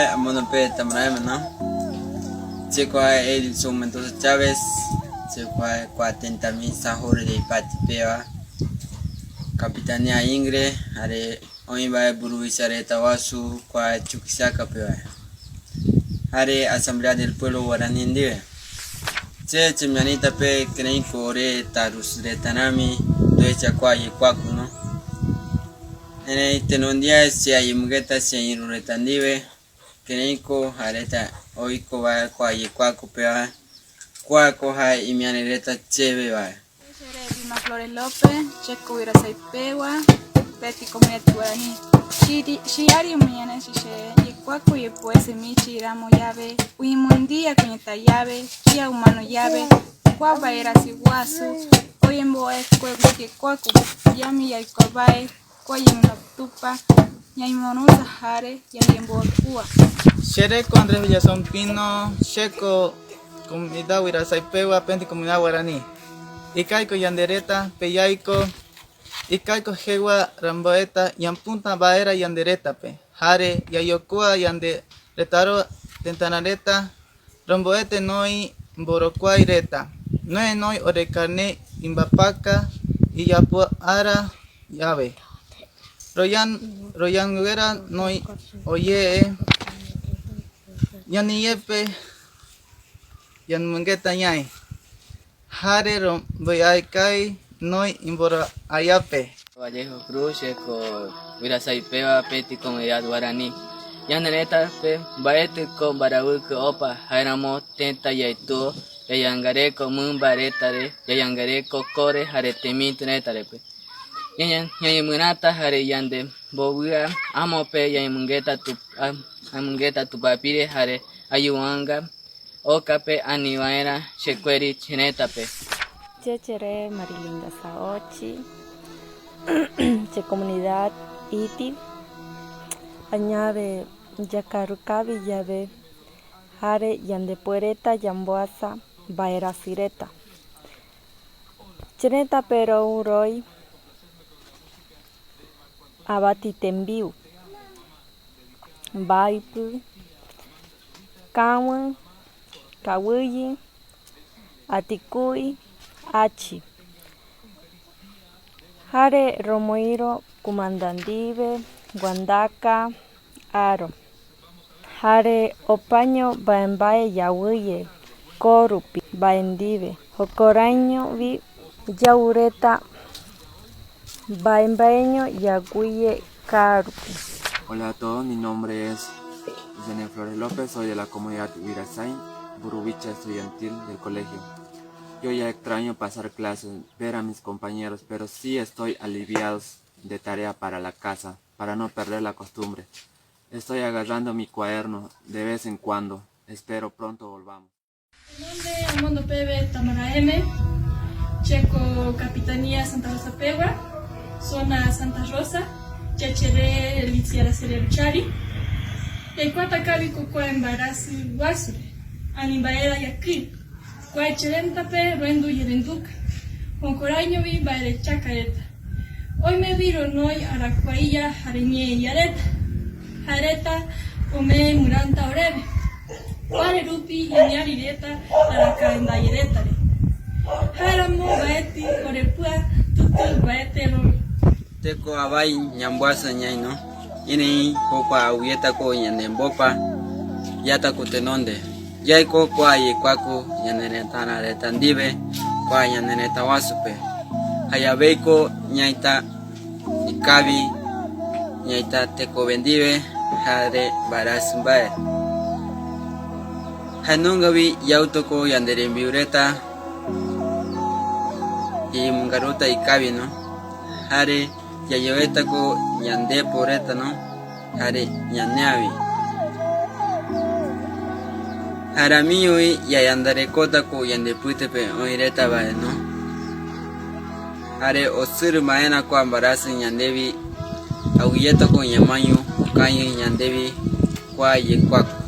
ha'e amonope Tamaraeme no. Che ko ha'e Edilson Mendoza Chávez, che ko ha'e kua tentami Sajore de Ipati péva, Capitanía Ingre, are oĩ va'e mburuvicha reta guasu kua Chuquisaca péva, are Asamblea del Pueblo Guarani ndive. Che chemianĩtape kerẽi ko ore tarus retarãmi ndohechakuaa jekuáku no. Erei tenondia che ayemongeta che irũ reta ndive, kerẽiko ha'ereta oikova ko ajekuaa péva, kua ko ha'e imiãre reta chéve va'e. Chere Vilma Flores López, Checo Huirasaipegua, Peti Comunidad Guaraní. Chiari umiñane chiche, yekuaku yepuese michi ramo llave, uimundia kuñeta llave, kia humano llave, kua vaerasi guasu, oyembo'e yekuaku, yami yaikuavae, kua yemunatupa, ñaimorũ sahare, yayembo'ekua. Chereko Andrés Villazón Pino, Checo Comunidad Huirasaipegua, Penti Comunidad Guaraní. Ikaiko yandereta, peyaiko, ikaiko jegua ramboeta, yampunta vaera yanderetape, jare yayokua yande retaro tentanareta, romboete noi mborokuái reta, noe noi orekarne imbapaka, ijapu'ara llave. Royan royanguera noi oye'e ñaniyepe ñanemongeta ñai. Jare rombo'eaikai noi imboro'ayape. Vallejo Cruz ko Huirasaipéva Peti Comunidad Guaraní. Ñane retãpe mba'éty ko mbaravýky opa ha'éramo tetã jaituo jajangareko mymba retare, jajangareko kóre ha retemítỹ retarepe. Ñañemyrãta jare ñande mbovy'a ámope ñañemongeta tupãpire jare ayu'anga ókape aniva'erã chekuéri che retãpe. Che chere Marilinda Saochi, che comunidad Iti, añave jakarukavi jave jare ñandepuereta ñambohasa mba'erasy reta. Che retãpe ro'u roĩ avati tembi'u, mbaipy, kaguy, kaguy'i, atiku'i, achi. Jare romoirũ kumanda ndive, guandaka, aro. Jare opaño mba'emba'e jaguyje kórupi mba'e ndive jokoraiñovi jaureta mba'emba'eño jaguyje ka'arupi. Hola a todos, mi nombre es Zené Flores López, soy de la comunidad Huirasay, Burubicha estudiantil del colegio. Yo ya extraño pasar clases, ver a mis compañeros, pero sí estoy aliviado de tarea para la casa, para no perder la costumbre. Estoy agarrando mi cuaderno de vez en cuando. Espero pronto volvamos. Tenonde amondo peve Tamaraeme, Checo Capitanía Santa Rosa pegua, zona Santa Rosa, Chechere Licia Araceli Ruchari. Jaikuáta kavi ko kua mba'erasy guasúre, ani mba'éra jaky, kua cherentape rohendu jerenduka, okoraiñovi mba'erecha kareta. Oimevi ronói arakuaíja ha reñe'ẽ ijareta, ha'ereta ome'ẽ myrãnta oréve. Kuáre rupi iña riréta araka'e ndajerétare. Ha'éramo mba'éty orepy'a tutu mba'ete rory. Teko avai ñambohasa ñaino, irei jokua aguiéta ko ñane mbopa yata ko tenonde. Jaiko kua jekuáko ñane retãrã reta ndive kua ñane retã guasupe. Ha javéiko ñaita ikavi ñaita tekove ndive jare mba'erasy mba'e. Hainungavi jautoko ñande rembi'u reta jañemongarúta ikavi no. Jare jajoétako ñande po reta no. Jare ñaneavi. Jarami'õi jajandarekóta ko ñande pytepe oĩ reta va'e no. Jare osyry mba'erã ko ambarasy ñandévi aguyjéta ko ñamaño okañy ñandévi kua jekuáko.